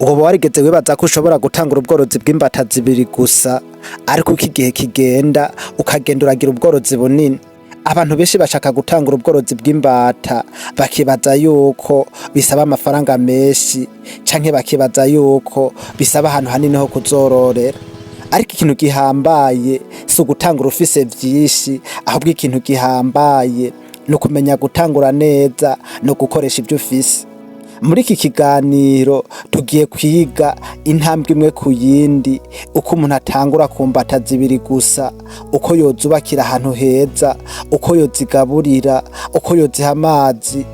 Woba warigeze wibaza ko ushobora gutangura ubworozi bw'imbata zibiri gusa, ariko uko igihe kigenda ukagenda uragira ubworozi bunini? Abantu benshi bashaka gutangura ubworozi bw'imbata bakibaza yuko bisaba amafaranga menshi, canke bakibaza yuko bisaba ahantu hanini ho kuzororera. Ariko ikintu gihambaye si ugutangura ufise vyinshi, ahubwo ikintu gihambaye ni ukumenya gutangura neza no gukoresha ivyo ufise. Muri iki kiganiro tugiye kwiga intambwe imwe ku yindi uko umuntu atangura ku mbata zibiri gusa, uko yozubakira ahantu heza, uko yozigaburira, uko yoziha amazi,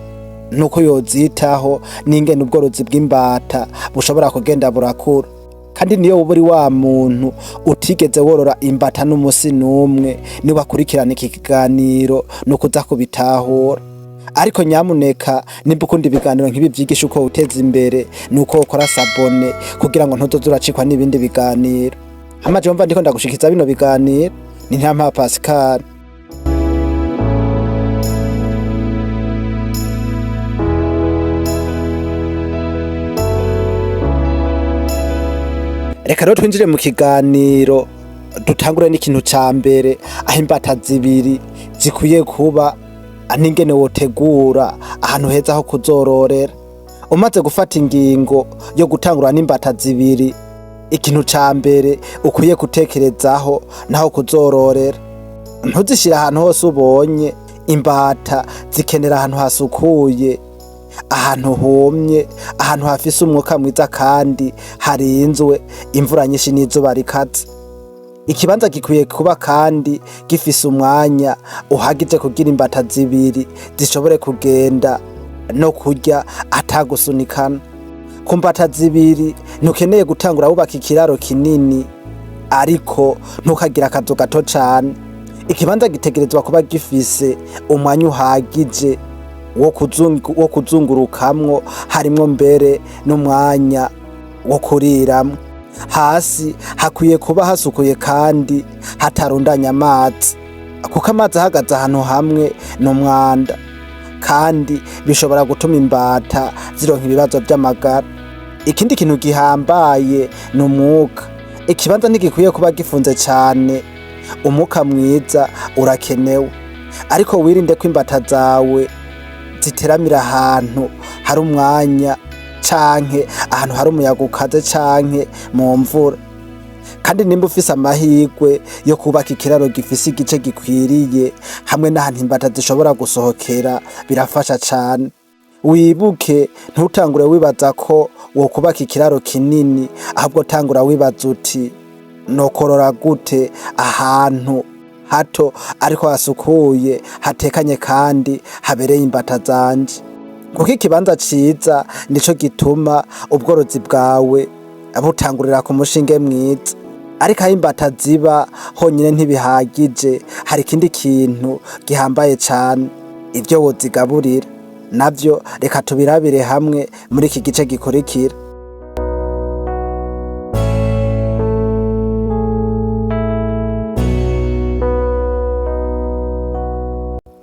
nuko yozitaho, n'ingene ubworozi bw'imbata bushobora kugenda burakura. Kandi niyo woba uri wa muntu utigeze worora imbata n'umusi n'umwe, niwakurikirana iki kiganiro nukuza kubitahura. Ariko nyamuneka, nimba ukunda ibiganiro nk'ibi vyigisha uko woteza imbere, nuko wokora s'abonner kugira ngo ntuzoze uracikwa n'ibindi biganiro. Hama jewe mva ndiko ndagushikiza bino biganiro ni Ntirampa Pascal. Reka rero twinjire mu kiganiro, dutangure n'ikintu ca mbere, aho imbata zibiri zikwiye kuba n'ingene wotegura ahantu heza ho kuzororera. Umaze gufata ingingo yo gutangura n'imbata zibiri, ikintu ca mbere ukwiye gutekerezaho naho kuzororera. Ntuzishire ahantu hose ubonye. Imbata zikenera ahantu hasukuye, ahantu humye, ahantu hafise umwuka mwiza kandi harinzwe imvura nyinshi n'izuba rikaze. Ikibanza gikwiye kuba kandi gifise umwanya uhagije kugira imbata zibiri zishobore kugenda no kurya atagusunikana. Ku mbata zibiri ntukeneye gutangura wubaka ikiraro kinini, ariko ntukagire akazu gato cane. Ikibanza gitegerezwa kuba gifise umwanya uhagije wo kuzungurukamwo, harimwo mbere n'umwanya wo kuriramwo. Hasi hakwiye kuba hasukuye kandi hatarundanya amazi, kuko amazi ahagaze ahantu hamwe ni umwanda, kandi bishobora gutuma imbata zironka ibibazo vy'amagara. Ikindi kintu gihambaye ni umwuka. Ikibanza ntigikwiye kuba gifunze cane, umwuka mwiza urakenewe. Ariko wirinde ko imbata zawe ziteramira ahantu hari umwanya canke ahantu hari umuyaga ukaze canke mu mvura. Kandi nimba ufise amahirwe yo kubaka ikiraro gifise igice gikwiriye hamwe n'ahantu imbata zishobora gusohokera, birafasha cane. Wibuke, ntutangure wibaza ko wokubaka ikiraro kinini, ahubwo tangura wibaza uti: "Nokorora gute ahantu hato ariko hasukuye, hatekanye kandi habereye imbata zanje?" Kuko ikibanza ciza nico gituma ubworozi bwawe butangurira ku mushinge mwiza. Ariko aho imbata ziba honyine ntibihagije, hari ikindi kintu gihambaye cane, ivyo wozigaburira. Navyo reka tubirabire hamwe muri iki gice gikurikira.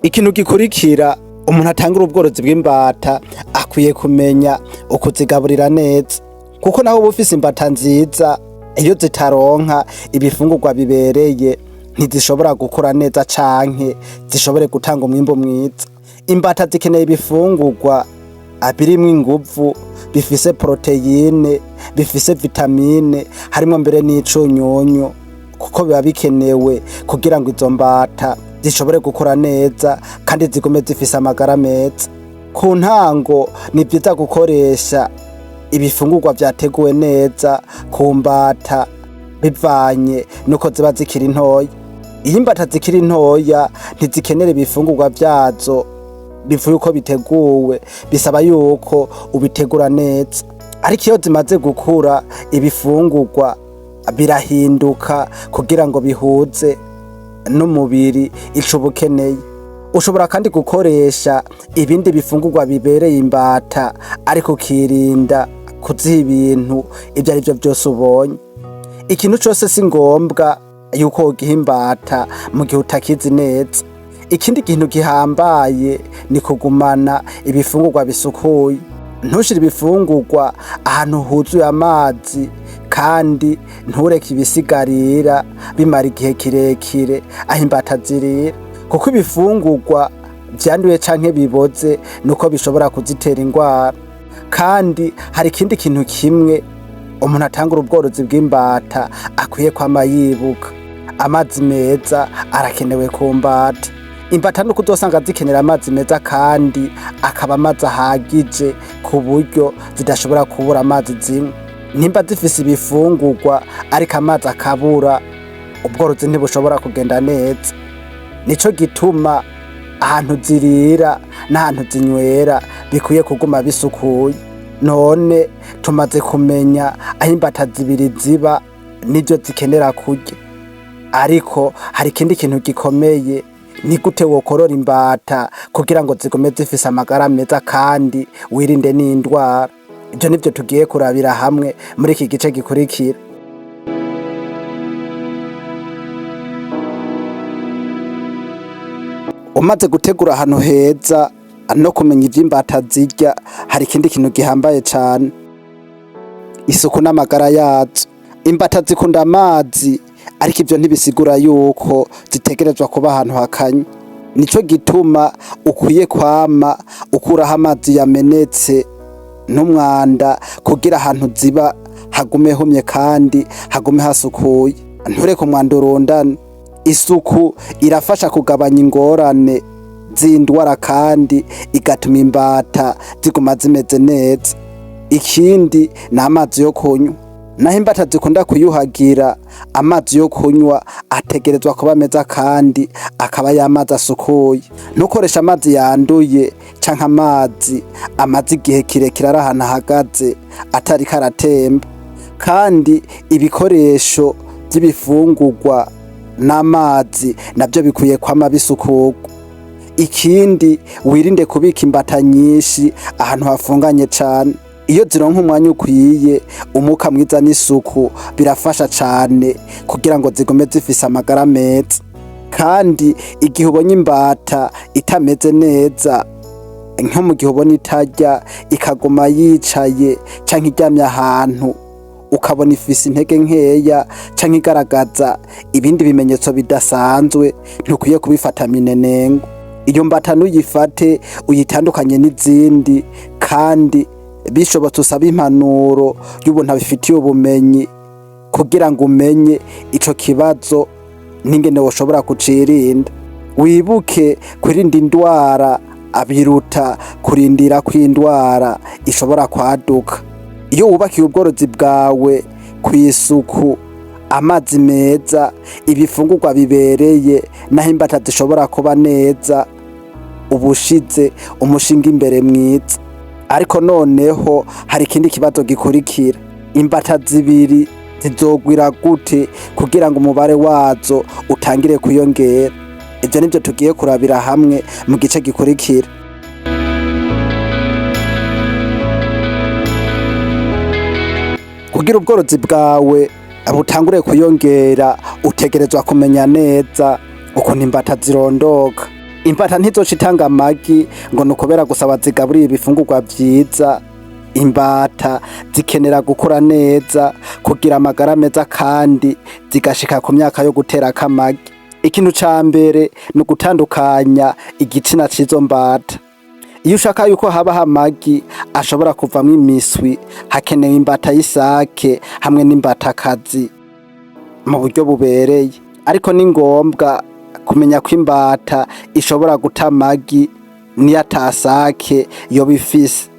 Ikintu gikurikira, umuntu atangura ubworozi bw'imbata akwiye kumenya ukuzigaburira neza, kuko naho uba ufise imbata nziza, iyo zitaronka ibifungurwa bibereye ntizishobora gukura neza canke zishobore gutanga umwimbu mwiza. Imbata zikeneye ibifungurwa birimwo inguvu, bifise poroteyine, bifise vitamine, harimwo mbere n'icunyunyu, kuko biba bikenewe kugira ngo izo mbata zishobore gukura neza kandi zigume zifise amagara meza. Ku ntango ni vyiza gukoresha ibifungurwa vyateguwe neza ku mbata bivanye nuko ziba zikiri ntoya. Iyo imbata zikiri ntoya ntizikenera ibifungurwa vyazo bivuye uko biteguwe, bisaba yuko ubitegura neza. Ariko iyo zimaze gukura, ibifungurwa birahinduka kugira ngo bihuze n'umubiri ico uba ukeneye. Ushobora kandi gukoresha ibindi bifungurwa bibereye imbata, ariko ukirinda kuziha ibintu ivyo arivyo vyose ubonye. Ikintu cose si ngombwa yuko wogiha imbata mu gihe utakizi neza. Ikindi kintu gihambaye ni kugumana ibifungurwa bisukuye. Ntushire ibifungurwa ahantu huzuye amazi kandi ntureke ibisigarira bimara igihe kirekire aho imbata zirira, kuko ibifungurwa vyanduye canke biboze nuko bishobora kuzitera ingwara. Kandi hari ikindi kintu kimwe umuntu atangura ubworozi bw'imbata akwiye kwama yibuka: amazi meza arakenewe ku mbata. Imbata nuko uzosanga zikenera amazi meza kandi akaba amazi ahagije ku buryo zidashobora kubura amazi zinywa. Nimba zifise ibifungurwa ariko amazi akabura, ubworozi ntibushobora kugenda neza. Nico gituma ahantu zirira n'ahantu zinywera bikwiye kuguma bisukuye. None tumaze kumenya aho imbata zibiri ziba n'ivyo zikenera kurya, ariko hari ikindi kintu gikomeye: ni gute wokorora imbata kugira ngo zigume zifise amagara meza kandi wirinde n'indwara? Ivyo nivyo tugiye kurabira hamwe muri iki gice gikurikira. Umaze gutegura ahantu heza no kumenya ivyo imbata zirya, hari ikindi kintu gihambaye cane: isuku n'amagara yazo. Imbata zikunda amazi, ariko ivyo ntibisigura yuko zitegerezwa kuba ahantu hakanye. Nico gituma ukwiye kwama ukuraho amazi yamenetse n'umwanda kugira ahantu ziba hagume humye kandi hagume hasukuye. Ntureke umwanda urundane. Isuku irafasha kugabanya ingorane z'indwara kandi igatuma imbata ziguma zimeze neza. Ikindi ni amazi yo kunywa. Naho imbata zikunda kwiyuhagira, amazi yo kunywa ategerezwa kuba meza kandi akaba y'amazi asukuye. Ntukoreshe amazi yanduye canke amazi amaze igihe kirekire ari ahantu ahagaze atariko aratemba. Kandi ibikoresho vy'ibifungurwa n'amazi navyo bikwiye kwama bisukurwa. Ikindi, wirinde kubika imbata nyinshi ahantu hafunganye cane. Iyo zironka umwanya ukwiye, umwuka mwiza n'isuku birafasha cane kugira ngo zigume zifise amagara meza. Kandi igihe ubonye imbata itameze neza, nko mu gihe ubona itarya, ikaguma yicaye canke iryamye ahantu, ukabona ifise intege nkeya canke igaragaza ibindi bimenyetso bidasanzwe, ntukwiye kubifata minenengwe. Iyo mbata nuyifate uyitandukanye n'izindi, kandi bishobotse usabe impanuro y'ubuntu abifitiye ubumenyi kugira ngo umenye ico kibazo n'ingene woshobora kucirinda. Wibuke kwirinda indwara abiruta kurindira ko indwara ishobora kwaduka. Iyo wubakiye ubworozi bwawe kw'isuku, amazi meza, ibifungurwa bibereye n'aho imbata zishobora kuba neza, uba ushize umushinge imbere mwiza. Ariko noneho hari ikindi kibazo gikurikira: imbata zibiri zizogwira gute kugira ngo umubare wazo utangire kwiyongera? Ivyo nivyo tugiye kurabira hamwe mu gice gikurikira. Kugira ubworozi bwawe butangure kwiyongera, utegerezwa kumenya neza ukuntu imbata zirondoka. Imbata ntizoca itanga amagi ngo ni ukubera gusa wazigaburiye ibifungurwa vyiza. Imbata zikenera gukura neza, kugira amagara meza kandi zigashika ku myaka yo guterako amagi. Ikintu ca mbere ni ugutandukanya igitsina c'izo mbata. Iyo ushaka yuko habaho amagi ashobora kuvamwo imiswi, hakenewe imbata y'isake hamwe n'imbatakazi mu buryo bubereye. Ariko ni ngombwa kumenya ko imbata ishobora guta amagi niyo atasake yoba ifise.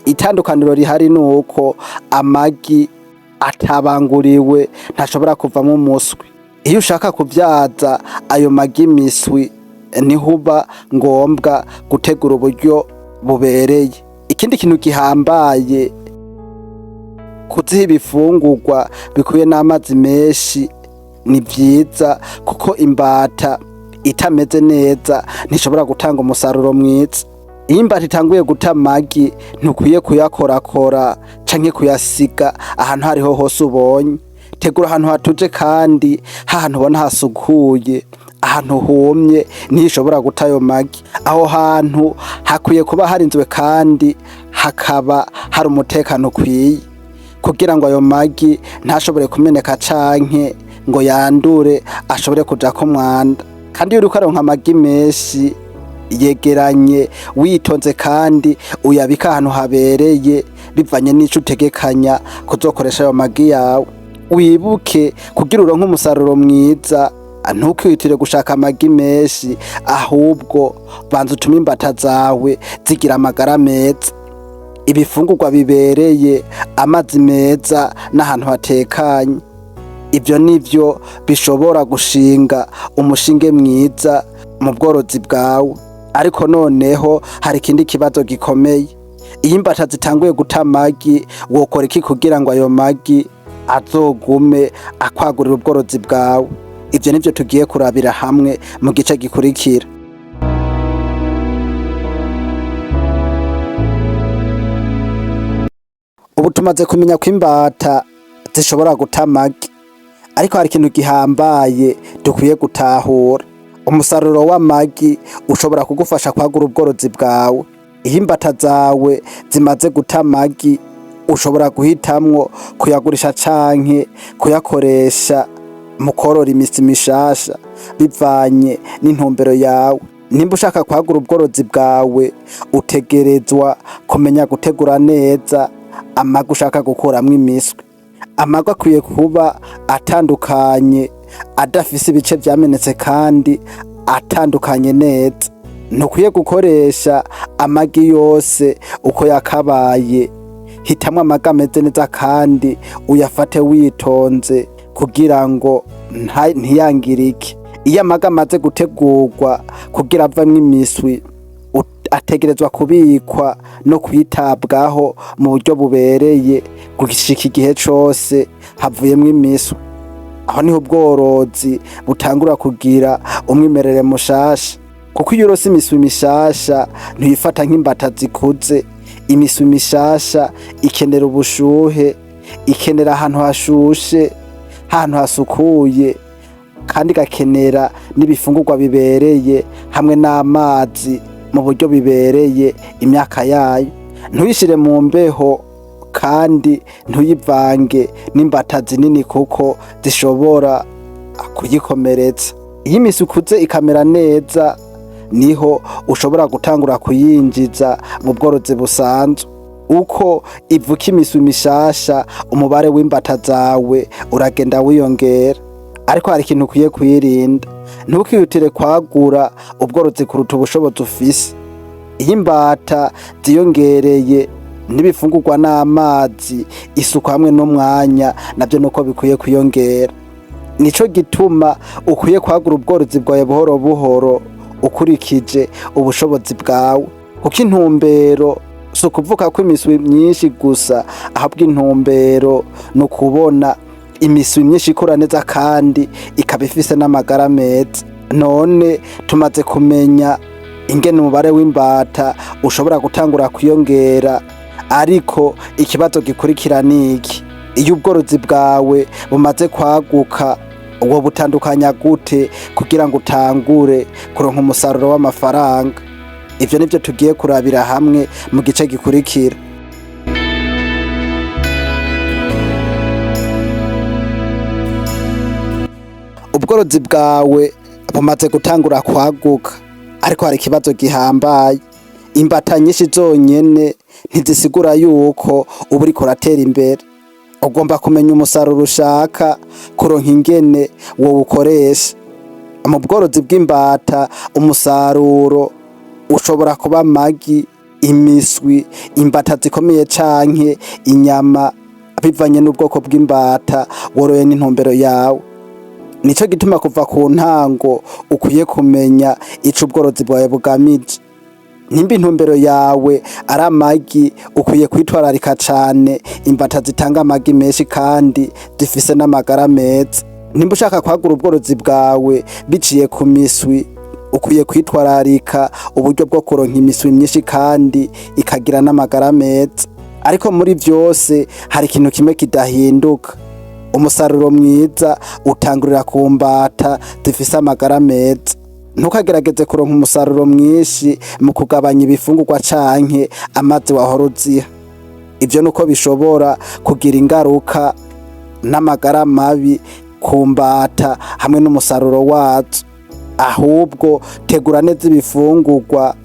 Itandukaniro rihari nuko amagi atabanguriwe ntashobora kuvamwo umuswi. Iyo ushaka kuvyaza ayo magi imiswi, niho uba ngombwa gutegura uburyo bubereye. Ikindi kintu gihambaye, kuziha ibifungurwa bikwiye n'amazi menshi ni vyiza, kuko imbata itameze neza ntishobora gutanga umusaruro mwiza. Iyo imbata itanguye guta amagi, ntukwiye kuyakorakora canke kuyasiga ahantu ahariho hose ubonye. Tegura ahantu hatuje kandi hahantu ubona hasukuye, ahantu humye niho ishobora guta ayo magi. Aho hantu hakwiye kuba harinzwe kandi hakaba hari umutekano ukwiye kugira ngo ayo magi ntashobore kumeneka canke ngo yandure ashobore kujako umwanda. Kandi iyo uriko aronka amagi menshi yegeranye witonze kandi uyabike ahantu habereye bivanye n'ico utegekanya kuzokoresha ayo magi yawe. Wibuke kugira uronke umusaruro mwiza ntukihutire gushaka amagi menshi, ahubwo banza utume imbata zawe zigira amagara meza, ibifungurwa bibereye, amazi meza n'ahantu hatekanye. Ivyo nivyo bishobora gushinga umushinge mwiza mu bworozi bwawe. Ariko noneho hari ikindi kibazo gikomeye: iyo imbata zitanguye guta amagi, wokora iki kugira ngo ayo magi azogume akwagurira ubworozi bwawe? Ivyo nivyo tugiye kurabira hamwe mu gice gikurikira. Ubu tumaze kumenya ko imbata zishobora guta amagi, ariko hari ikintu gihambaye dukwiye gutahura. Umusaruro w'amagi ushobora kugufasha kwagura ubworozi bwawe. Iyo imbata zawe zimaze guta amagi, ushobora guhitamwo kuyagurisha canke kuyakoresha mu korora imisi mishasha bivanye n'intumbero yawe. Nimba ushaka kwagura ubworozi bwawe, utegerezwa kumenya gutegura neza amagi ushaka gukuramwo imiswi. Amagi akwiye kuba atandukanye, adafise ibice vyamenetse kandi atandukanye neza. Ntukwiye gukoresha amagi yose uko yakabaye. Hitamwo amagi ameze neza kandi uyafate witonze kugira ngo ntiyangirike. Iyo amagi amaze gutegurwa kugira avemwo imiswi, ategerezwa kubikwa no kwitabwaho mu buryo bubereye gushika igihe cose havuyemwo imiswi. Aho niho ubworozi butangura kugira umwimerere mushasha, kuko iyo uronse imiswi mishasha ntuyifata nk'imbata zikuze. Imiswi mishasha ikenera ubushuhe, ikenera ahantu hashushe, ahantu hasukuye, kandi igakenera n'ibifungurwa bibereye hamwe n'amazi mu buryo bibereye imyaka yayo. Ntuyishire mu mbeho kandi ntuyivange n'imbata zinini kuko zishobora kuyikomeretsa. Iyo imiswi ikuze ikamera neza, niho ushobora gutangura kuyinjiza mu bworozi busanzwe. Uko ivuka imiswi mishasha, umubare w'imbata zawe uragenda wiyongera. Ariko hari ikintu ukwiye kwirinda: ntukihutire kwagura ubworozi kuruta ubushobozi ufise. Iyo imbata ziyongereye, n'ibifungurwa n'amazi, isuku hamwe n'umwanya navyo nuko bikwiye kwiyongera. Nico gituma ukwiye kwagura ubworozi bwawe buhoro buhoro ukurikije ubushobozi bwawe, kuko intumbero si ukuvuka kw'imiswi myinshi gusa, ahubwo intumbero ni ukubona imiswi myinshi ikura neza kandi ikaba ifise n'amagara meza. None tumaze kumenya ingene umubare w'imbata ushobora gutangura kwiyongera, ariko ikibazo gikurikira niki: iyo ubworozi bwawe bumaze kwaguka, ubwo butandukanya gute kugira ngo utangure kuronka umusaruro w'amafaranga? Ivyo nivyo tugiye kurabira hamwe mu gice gikurikira. Ubworozi bwawe bumaze gutangura kwaguka, ariko hari ikibazo gihambaye: imbata nyinshi zonyene ntizisigura yuko uba uriko uratera imbere. Ugomba kumenya umusaruro ushaka kuronka, ingene wowukoresha. Mu bworozi bw'imbata, umusaruro ushobora kuba amagi, imiswi, imbata zikomeye canke inyama, bivanye n'ubwoko bw'imbata woroye n'intumbero yawe. Nico gituma kuva ku ntango ukwiye kumenya ico ubworozi bwawe bugamije. Nimba intumbero yawe ari amagi, ukwiye kwitwararika cane imbata zitanga amagi menshi kandi zifise n'amagara meza. Nimba ushaka kwagura ubworozi bwawe biciye ku miswi, ukwiye kwitwararika uburyo bwo kuronka imiswi myinshi kandi ikagira n'amagara meza. Ariko muri vyose hari ikintu kimwe kidahinduka: umusaruro mwiza utangurira ku mbata zifise amagara meza. Ntukagerageze kuronka umusaruro mwinshi mu kugabanya ibifungurwa canke amazi wahora uziha. Ivyo nuko bishobora kugira ingaruka n'amagara mabi ku mbata hamwe n'umusaruro wazo. Ahubwo tegura neza ibifungurwa,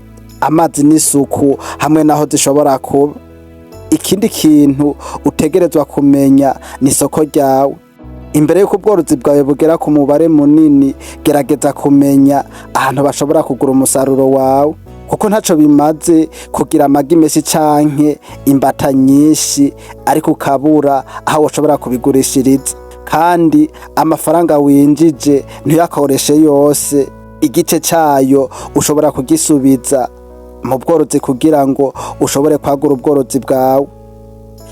amazi n'isuku hamwe n'aho zishobora kuba. Ikindi kintu utegerezwa kumenya ni isoko ryawe. Imbere yuko ubworozi bwawe bugera ku mubare munini, gerageza kumenya ahantu bashobora kugura umusaruro wawe, kuko ntaco bimaze kugira amagi menshi canke imbata nyinshi ariko ukabura aho woshobora kubigurishiriza. Kandi amafaranga winjije ntuyakoreshe yose, igice cayo ushobora kugisubiza mu bworozi kugira ngo ushobore kwagura ubworozi bwawe.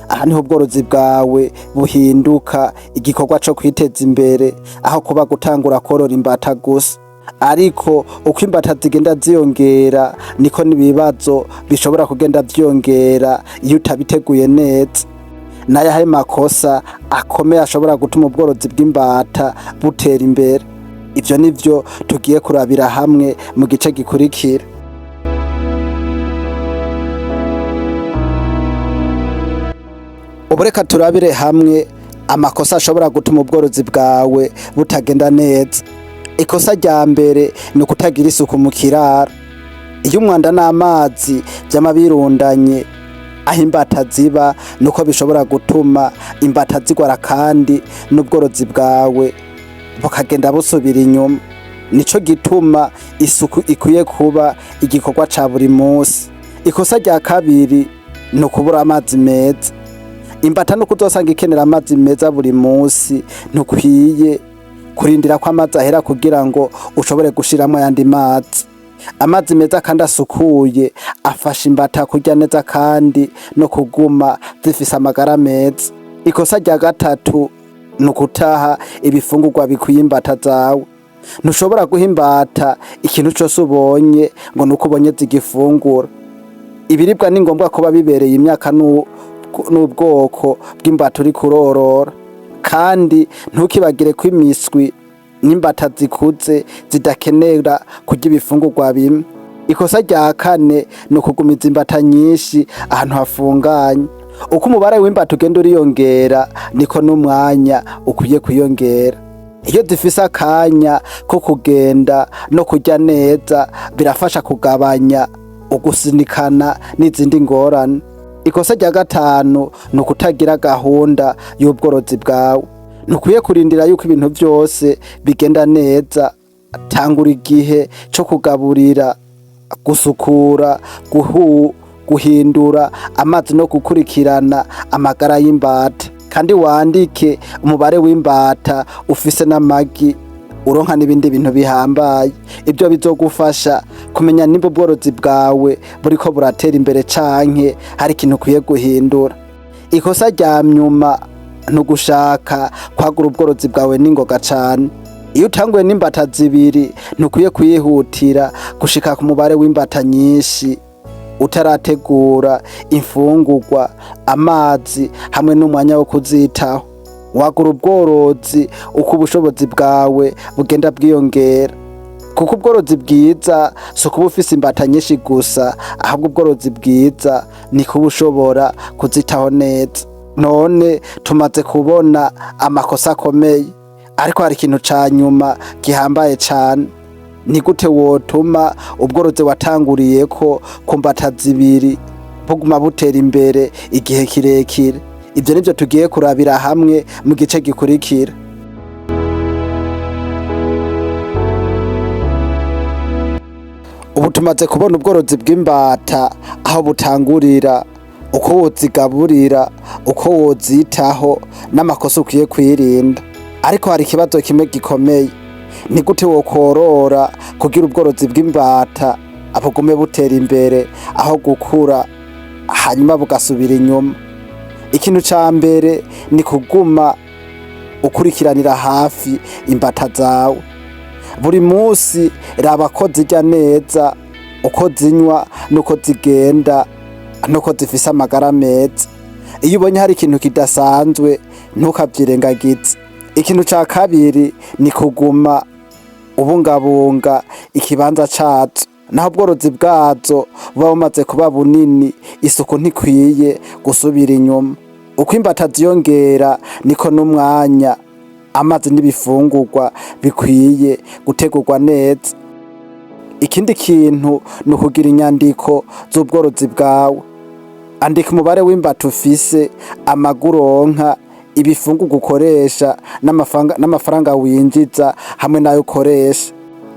Aha niho ubworozi bwawe buhinduka igikorwa co kwiteza imbere, aho kuba gutangura korora imbata gusa. Ariko uko imbata zigenda ziyongera niko n'ibibazo bishobora kugenda vyiyongera iyo utabiteguye neza. N'ayahe makosa akomeye ashobora gutuma ubworozi bw'imbata butera imbere? Ivyo nivyo tugiye kurabira hamwe mu gice gikurikira. Ubu reka turabire hamwe amakosa ashobora gutuma ubworozi bwawe butagenda neza. Ikosa rya mbere ni ukutagira isuku mu kiraro. Iyo umwanda n'amazi vyama birundanye aho imbata ziba, nuko bishobora gutuma imbata zigwara kandi n'ubworozi bwawe bukagenda busubira inyuma. Nico gituma isuku ikwiye kuba igikorwa ca buri musi. Ikosa rya kabiri ni ukubura amazi meza. Imbata nuko uzosanga ikenera amazi meza buri musi, ntukwiye kurindira ko amazi ahera kugira ngo ushobore gushiramwo ayandi mazi. Amazi meza kandi asukuye afasha imbata kurya neza kandi no kuguma zifise amagara meza. Ikosa rya gatatu ni ukutaha ibifungurwa bikwiye imbata zawe. Ntushobora guha imbata ikintu cose ubonye ngo nuko ubonye zigifungura. Ibiribwa ni ngombwa kuba bibereye imyaka n'ubwoko bw'imbata uriko urorora. Kandi ntukibagire ko imiswi n'imbata zikuze zidakenera kurya ibifungurwa bimwe. Ikosa rya kane ni ukugumiza imbata nyinshi ahantu hafunganye. Uko umubare w'imbata ugenda uriyongera niko n'umwanya ukwiye kwiyongera. Iyo zifise akanya ko kugenda no kurya neza birafasha kugabanya ugusinikana n'izindi ngorane. Ikosa rya gatanu ni ukutagira gahunda y'ubworozi bwawe. Ntukwiye kurindira yuko ibintu vyose bigenda neza. Tangura igihe co kugaburira, gusukura, guhindura amazi no gukurikirana amagara y'imbata. Kandi wandike umubare w'imbata ufise n'amagi uronka n'ibindi bintu bihambaye. Ivyo bizogufasha kumenya nimba ubworozi bwawe buriko buratera imbere canke hari ikintu ukwiye guhindura. Ikosa rya nyuma ni ugushaka kwagura ubworozi bwawe n'ingoga cane. Iyo utanguye n'imbata zibiri ntukwiye kwihutira gushika ku mubare w'imbata nyinshi utarategura imfungurwa, amazi hamwe n'umwanya wo kuzitaho. Wagura ubworozi uko ubushobozi bwawe bugenda bwiyongera, kuko ubworozi bwiza si ukuba ufise imbata nyinshi gusa, ahubwo ubworozi bwiza ni kuba ushobora kuzitaho neza. None tumaze kubona amakosa akomeye, ariko hari ikintu ca nyuma gihambaye cane. Ni gute wotuma ubworozi watanguriyeko ku mbata zibiri buguma butera imbere igihe kirekire? Ivyo nivyo tugiye kurabira hamwe mu gice gikurikira. Ubu tumaze kubona ubworozi bw'imbata aho butangurira, uko wozigaburira, uko wozitaho n'amakosa ukwiye kwirinda. Ariko hari ikibazo kimwe gikomeye: ni gute wokworora kugira ubworozi bw'imbata bugume butera imbere aho gukura hanyuma bugasubira inyuma? Ikintu ca mbere ni kuguma ukurikiranira hafi imbata zawe. Buri musi raba ko zirya neza, uko zinywa n'uko zigenda nuko zifise amagara meza. Iyo ubonye hari ikintu kidasanzwe ntukavyirengagize. Ikintu ca kabiri ni kuguma Ubungabunga ikibanza cazo. Naho ubworozi bwazo buba bumaze kuba bunini, isuku ntikwiye gusubira inyuma. Uko imbata ziyongera niko n'umwanya, amazi n'ibifungurwa bikwiye gutegurwa neza. Ikindi kintu ni ukugira inyandiko z'ubworozi bwawe. Andika umubare w'imbata ufise, amagi uronka, ibifungurwa ukoresha n'amafaranga winjiza hamwe n'ayo ukoresha.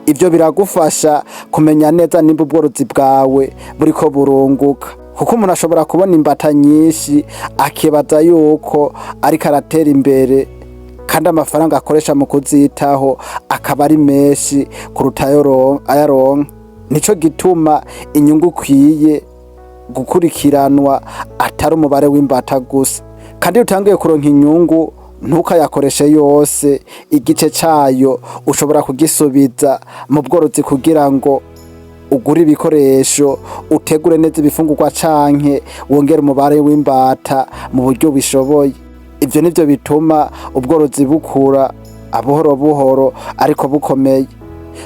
Ivyo biragufasha kumenya neza nimba ubworozi bwawe buriko burunguka. Kuko umuntu ashobora kubona imbata nyinshi akibaza yuko ariko aratera imbere, kandi amafaranga akoresha mu kuzitaho akaba ari menshi kuruta ayo aronka. Nico gituma inyungu ikwiye gukurikiranwa, atari umubare w'imbata gusa. Kandi iyo utanguye kuronka inyungu, ntukayakoreshe yose. Igice cayo ushobora kugisubiza mu bworozi kugira ngo ugure ibikoresho, utegure neza ibifungurwa canke wongere umubare w'imbata mu buryo bishoboye. Ivyo nivyo bituma ubworozi bukura buhoro buhoro ariko bukomeye.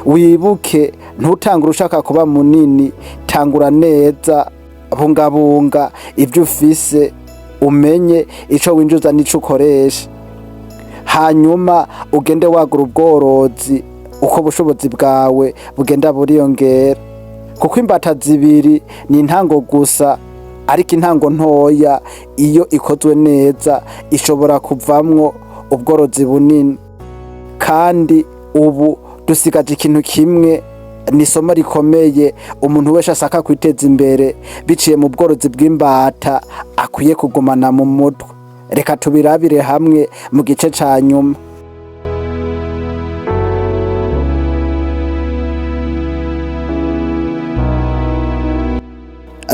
Wibuke, ntutangure ushaka kuba munini, tangura neza, bungabunga ivyo ufise, umenye ico winjiza n'ico ukoresha. Hanyuma ugende wagura ubworozi uko ubushobozi bwawe bugenda buriyongera. Kuko imbata zibiri ni intango gusa, ariko intango ntoya iyo ikozwe neza ishobora kuvamwo ubworozi bunini. Kandi ubu dusigaje ikintu kimwe, ni isomo rikomeye umuntu wese ashaka kwiteza imbere biciye mu bworozi bw'imbata akwiye kugumana mu mutwe. Reka tubirabire hamwe mu gice ca nyuma.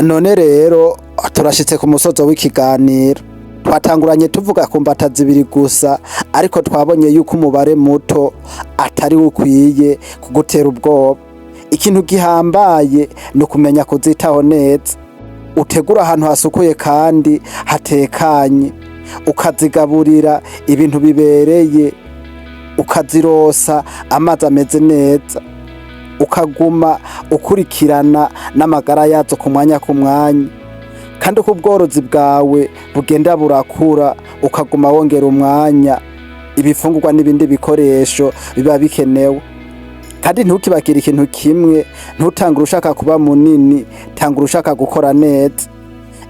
None rero turashitse ku musozo w'ikiganiro. Twatanguranye tuvuga ku mbata zibiri gusa, ariko twabonye yuko umubare muto atari ukwiye kugutera ubwoba. Ikintu gihambaye ni ukumenya kuzitaho neza. Utegura ahantu hasukuye kandi hatekanye, ukazigaburira ibintu bibereye, ukazirosa amazi ameze neza, ukaguma ukurikirana n'amagara yazo ku mwanya ku mwanya. Kandi uko ubworozi bwawe bugenda burakura, ukaguma wongera umwanya, ibifungurwa n'ibindi bikoresho biba bikenewe. Kandi ntukibagire ikintu kimwe: ntutangure ushaka kuba munini, tangura ushaka gukora neza.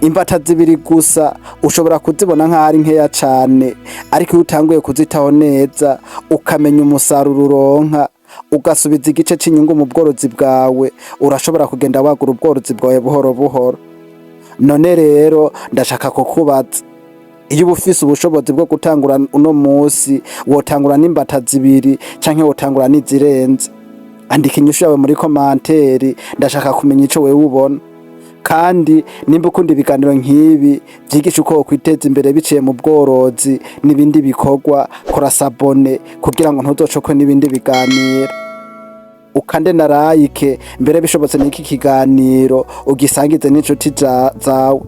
Imbata zibiri gusa ushobora kuzibona nk'aho ari nkeya cane, ariko iyo utanguye kuzitaho neza, ukamenya umusaruro uronka, ugasubiza igice c'inyungu mu bworozi bwawe, urashobora kugenda wagura ubworozi bwawe buhoro buhoro. None rero ndashaka kukubaza: iyo uba ufise ubushobozi bwo gutangura uno musi, wotangura n'imbata zibiri canke wotangura n'izirenze? Andika inyishu yawe muri commentaire, ndashaka kumenya ico wewe ubona. Kandi nimba ukunda ibiganiro nk'ibi vyigisha uko wokwiteza imbere biciye mu bworozi n'ibindi bikorwa, kora s'abonner kugira ngo ntuzocokwe n'ibindi biganiro. Ukande na like, mbere bishobotse n'iki kiganiro ugisangize n'inshuti zawe.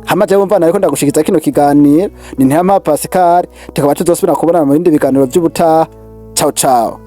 Hama jewe mvana ariko ndagushikiza kino kiganiro ni Ntirampa Pascal, tukaba tuzosubira kubonana mu bindi biganiro vy'ubutaha. Ciao ciao.